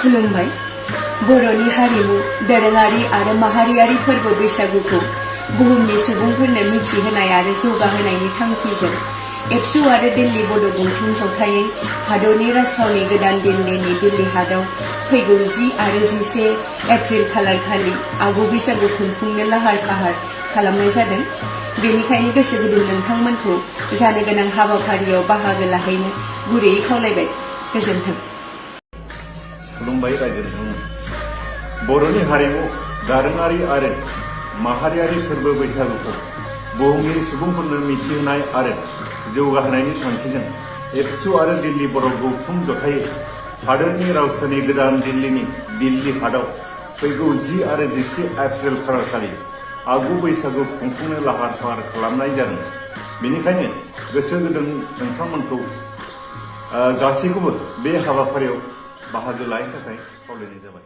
खुलुमबाय। बर'नि हारिमु, दोरोङारि आरो माहारियारि फोरबो बैसागुखौ बुहुमनि सुबुंफोरनो मिथिहोनाय आरो जौगाहोनायनि थांखिजों एबसु आरो दिल्ली बड' गौथुम जथायै हादरनि राजथावनि गोदान दिल्लीनि दिल्ली हाटआव फैगौ 10 आरो 11 एप्रिल खालारखालि आगु बैसागु खुंफुंनो लाहार फाहार खालामनाय जादों। बेनिखायनो गोसो गुदुं नोंथांमोनखौ जानो गोनां हाबाफारियाव बाहागो लाहैनो गुरैयै खावलायबाय। गोजोन्थों। खुलुमबाय रायजो। बर'नि हारिमु, दोरोङारि आरो माहारियारि फोरबो बैसागुखौ बुहुमनि सुबुंफोरनो मिथिहोनाय आरो जौगाहोनायनि थांखिजों एबसु आरो दिल्ली बर' गौथुम जथायै हादोरनि राजधानी गोदान दिल्लीनि दिल्ली हाटआव फैगौ 10 आरो 11 एप्रिल खालारखालि आगु बैसागु खुंफुंनो लाहार फाहार खालामनाय जादों। बेनिखायनो गोसो गुदुं नोंथांमोनखौ गासैखौबो बे हाबाफारियाव बाहागो लानो थाखाय खावलायनाय जाबाय।